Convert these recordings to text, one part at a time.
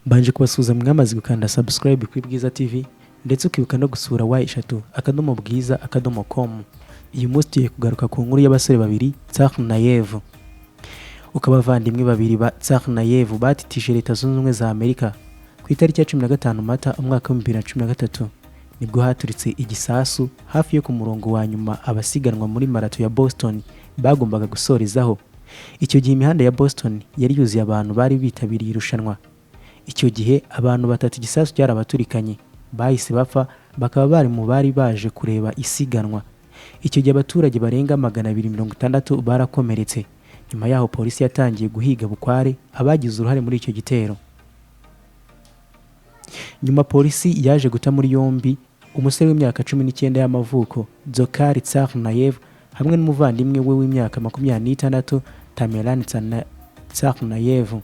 Mbanje kubasuhuza mwamaze gukanda subscribe kuri Bwiza TV, ndetse ukibuka no gusura www.bwiza.com. Uyu munsi tugiye kugaruka ku nkuru y'abasore babiri Tsarnaev. Uko abavandimwe babiri ba Tsarnaev batitije Leta Zunze Ubumwe za Amerika. Ku itariki ya 15 Mata umwaka wa 2013, nibwo haturitse igisasu hafi yo ku murongo wa nyuma abasiganwa muri marato ya Boston bagombaga gusorezaho. Icyo gihe imihanda ya Boston yari yuzuye abantu bari bitabiriye irushanwa. Icyo gihe abantu batatu igisasu cyarabaturikanye, bahise bapfa, bakaba bari mu bari baje kureba isiganwa. Icyo gihe abaturage barenga 260 barakomeretse. Nyuma yaho polisi yatangiye guhiga bukware abagize uruhare muri icyo gitero. Nyuma polisi yaje guta muri yombi umusore w'imyaka 19 y'amavuko Dzhokhar Tsarnaev hamwe n'umuvandimwe we w'imyaka 26 Tamerlan Tsarnaev.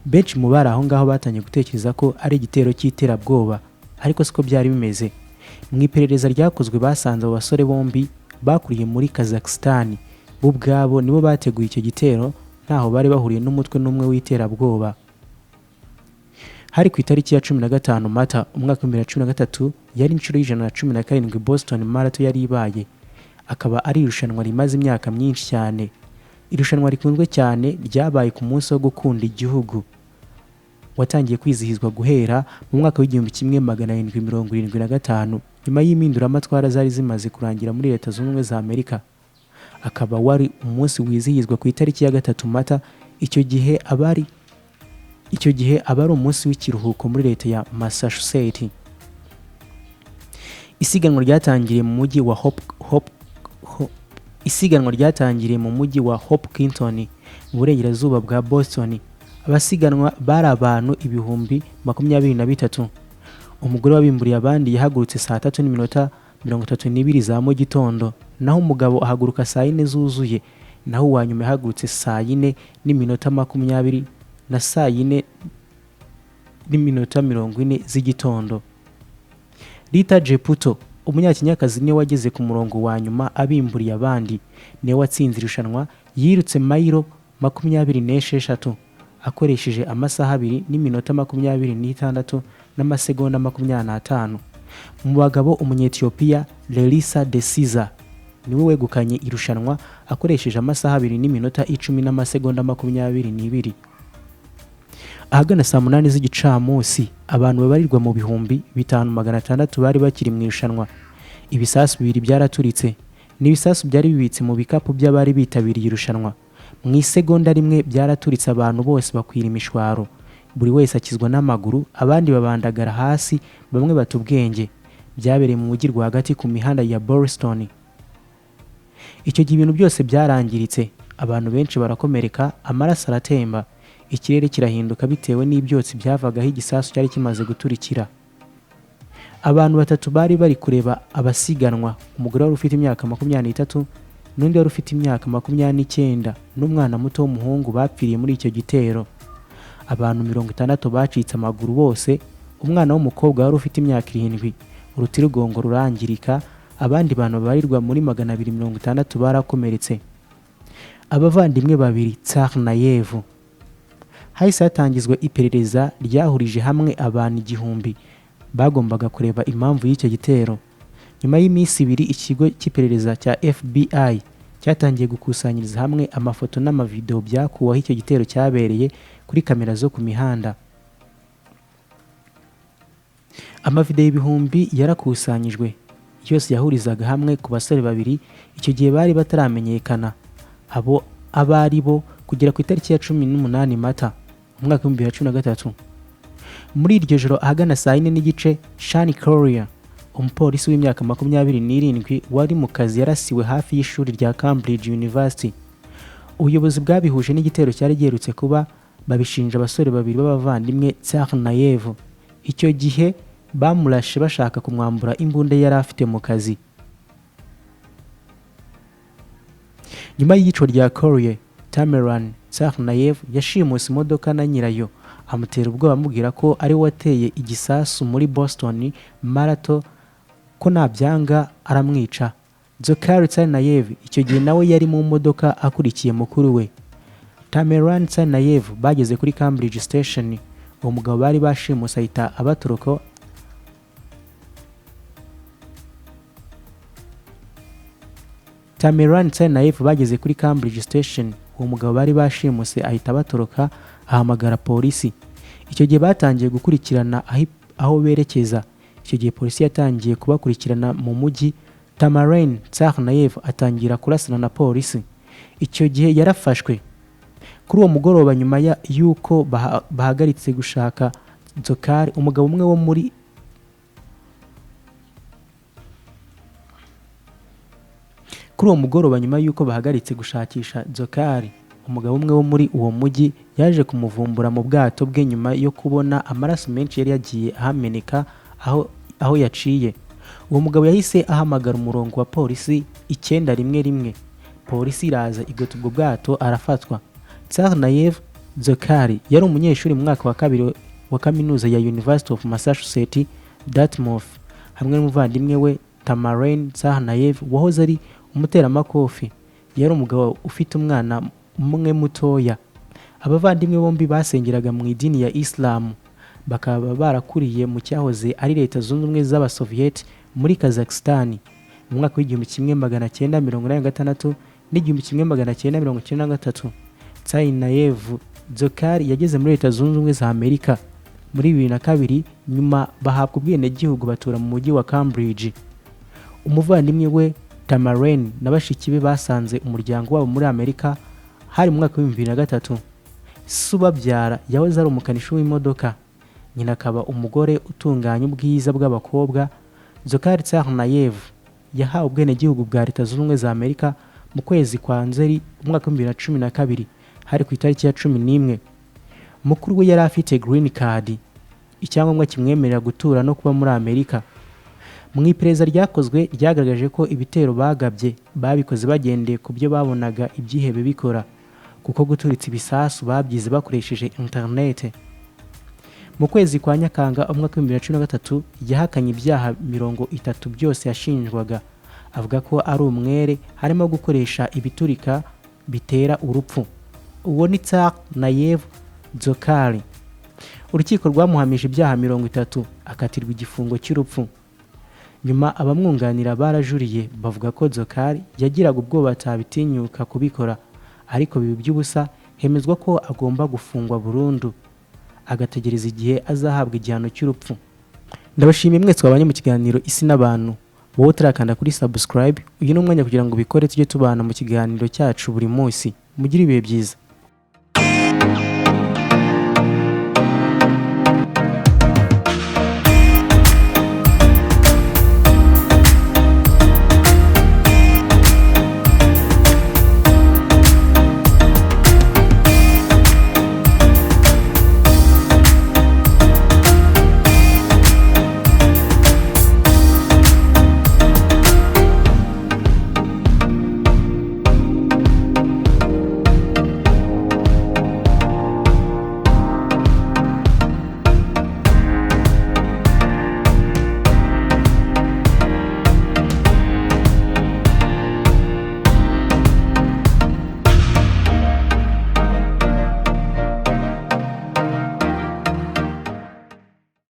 Benshi mu bari aho ngaho batangiye gutekereza ko ari igitero cy'iterabwoba, ariko siko byari bimeze. Mu iperereza ryakozwe basanze abo basore bombi bakuriye muri Kazakhstan bo ubwabo nibo bateguye icyo gitero, ntaho bari bahuriye n'umutwe n'umwe w'iterabwoba. Hari ku itariki ya 15 Mata umwaka wa 2013, yari inshuro ya 117 Boston Marathon yari ibaye, akaba ari irushanwa rimaze imyaka myinshi cyane. Irushanwa rikunzwe cyane ryabaye ku munsi wo gukunda igihugu, watangiye kwizihizwa guhera mu mwaka wa 1775, nyuma y'impinduramatwara zari zimaze kurangira muri Leta Zunze Ubumwe za Amerika, akaba wari umunsi wizihizwa ku itariki ya 3 Mata. Icyo gihe aba ari umunsi w'ikiruhuko muri leta ya Massachusetts. Isiganwa ryatangiriye mu mujyi wa Hopkinton mu burengerazuba bwa Boston. Abasiganwa bari abantu 23,000. Umugore wabimburiye abandi yahagurutse saa 3:32 za mu gitondo, naho umugabo ahaguruka saa 4 zuzuye, naho uwa nyuma yahagurutse saa 4:20 na saa 4:40 z'igitondo. Rita Jeputo, Umunyakenyakazi, niwe wageze ku murongo wa nyuma abimburiye abandi, niwe watsinze irushanwa. Yirutse mayiro 26 akoresheje amasaha 2 n'iminota 26 n'amasegonda 25. Mu bagabo, Umunyetiyopiya Lelisa Desisa niwe wegukanye irushanwa akoresheje amasaha 2 n'iminota 10 n'amasegonda 22. Ahagana saa 8 z'igicamunsi, abantu babarirwa mu 5600 bari bakiri mu irushanwa. Ibisasu bibiri byaraturitse. Ni ibisasu byari bibitse mu bikapu by'abari bitabiriye irushanwa. Mu isegonda rimwe byaraturitse, abantu bose bakwira imishwaro, buri wese akizwa n'amaguru, abandi babandagara hasi, bamwe bata ubwenge. Byabereye mu mujyi rwagati ku mihanda ya Boston. Icyo gihe ibintu byose byarangiritse, abantu benshi barakomereka, amaraso aratemba, ikirere kirahinduka bitewe n'ibyotsi byavagaho igisasu cyari kimaze guturikira. Abantu batatu bari bari kureba abasiganwa, umugore wari ufite imyaka 23 n'undi wari ufite imyaka 29 n'umwana muto w'umuhungu, bapfiriye muri icyo gitero. Abantu 60 bacitse amaguru bose, umwana w'umukobwa wari ufite imyaka 7 urutirigongo rurangirika, abandi bantu babarirwa muri 260 barakomeretse. Abavandimwe babiri Tsarnaev, hahise hatangizwa iperereza ryahurije hamwe abantu 1000 bagombaga kureba impamvu y'icyo gitero. Nyuma y'iminsi 2, ikigo cy'iperereza cya FBI cyatangiye gukusanyiriza hamwe amafoto n'amavideo byakuwe aho icyo gitero cyabereye kuri kamera zo ku mihanda. Amavideo ibihumbi yarakusanyijwe, yose yahurizaga hamwe ku basore babiri. Icyo gihe bari bataramenyekana abo abo ari bo kugera ku itariki ya 18 Mata umwaka wa 2013. Muri iryo joro ahagana saa 4:30, Sean Corrier, umupolisi w'imyaka 27 wari mu kazi, yarasiwe hafi y'ishuri rya Cambridge University. Ubuyobozi bwabihuje n'igitero cyari giherutse kuba, babishinja abasore babiri b'abavandimwe Tsarnaev. Icyo gihe bamurashe bashaka kumwambura imbunda yari afite mu kazi. Nyuma y'iyicwa rya Corrier, Tamerlan Tsarnaev yashimuse imodoka na nyirayo, amutera ubwoba amubwira ko ari we wateye igisasu muri Boston Marathon, ko nabyanga aramwica. Dzhokhar Tsarnaev icyo gihe nawe yari mu modoka akurikiye mukuru we Tamerlan Tsarnaev. Bageze kuri Cambridge Station, Uwo mugabo bari bashimuse ahita abatoroka. Tamerlan Tsarnaev bageze kuri Cambridge Station, uwo mugabo bari bashimuse ahita abatoroka, ahamagara polisi. Icyo gihe batangiye gukurikirana aho berekeza. Icyo gihe polisi yatangiye kubakurikirana mu mujyi. Tamerlan Tsarnaev atangira kurasana na polisi. Icyo gihe yarafashwe. Kuri uwo mugoroba, nyuma y'uko bahagaritse gushaka Dzhokhar, umugabo umwe wo muri Kuri uwo mugoroba, nyuma y'uko bahagaritse gushakisha Dzhokhar, umugabo umwe wo muri uwo mujyi yaje kumuvumbura mu bwato bwe nyuma yo kubona amaraso menshi yari yagiye ahameneka aho yaciye. Uwo mugabo yahise ahamagara umurongo wa polisi 911. Polisi iraza igota ubwo bwato, arafatwa. Tsarnaev Dzhokhar yari umunyeshuri mu mwaka wa kabiri wa kaminuza ya University of Massachusetts Dartmouth, hamwe n'umuvandimwe we Tamerlan Tsarnaev wahoze ari umuteramakofi. Yari umugabo ufite umwana umwe mutoya. Abavandimwe bombi basengeraga mu idini ya Islam, bakaba barakuriye mu cyahoze ari Leta Zunze Ubumwe z'Abasoviyeti muri Kazakhstan mu mwaka w'1986 n'1993. Tsarnaev Dzhokhar yageze muri Leta Zunze Ubumwe za Amerika muri 2002, nyuma bahabwa ubwenegihugu, batura mu mujyi wa Cambridge. Umuvandimwe we Tamerlan na bashiki be basanze umuryango wabo muri Amerika hari mu mwaka w'2003. Se ubabyara yahoze ari umukanishi w'imodoka, nyina akaba umugore utunganya ubwiza bw'abakobwa. Dzhokhar Tsarnaev yahawe ubwenegihugu bwa Leta Zunze Ubumwe za Amerika mu kwezi kwa Nzeri umwaka w'2012, hari ku itariki ya 11. Mukuru we yari afite green card, icyangombwa kimwemerera gutura no kuba muri Amerika. Mu iperereza ryakozwe ryagaragaje ko ibitero bagabye babikoze bagendeye ku byo babonaga ibyihebe bikora, kuko guturitsa ibisasu babyize bakoresheje internet. Mu kwezi kwa Nyakanga umwaka w'2013 yahakanye ibyaha 30 byose yashinjwaga, avuga ko ari umwere, harimo gukoresha ibiturika bitera urupfu. Uwo ni Tsarnaev Dzhokhar. Urukiko rwamuhamije ibyaha 30, akatirwa igifungo cy'urupfu. Nyuma abamwunganira barajuriye, bavuga ko Dzhokhar yagiraga ubwoba atabitinyuka kubikora, ariko biba iby'ubusa, hemezwa ko agomba gufungwa burundu agategereza igihe azahabwa igihano cy'urupfu. Ndabashimiye mwese twabanye mu kiganiro Isi n'Abantu. Wowe utarakanda kuri subscribe, uyu ni umwanya kugira ngo ubikore, tujye tubana mu kiganiro cyacu buri munsi. Mugire ibihe byiza.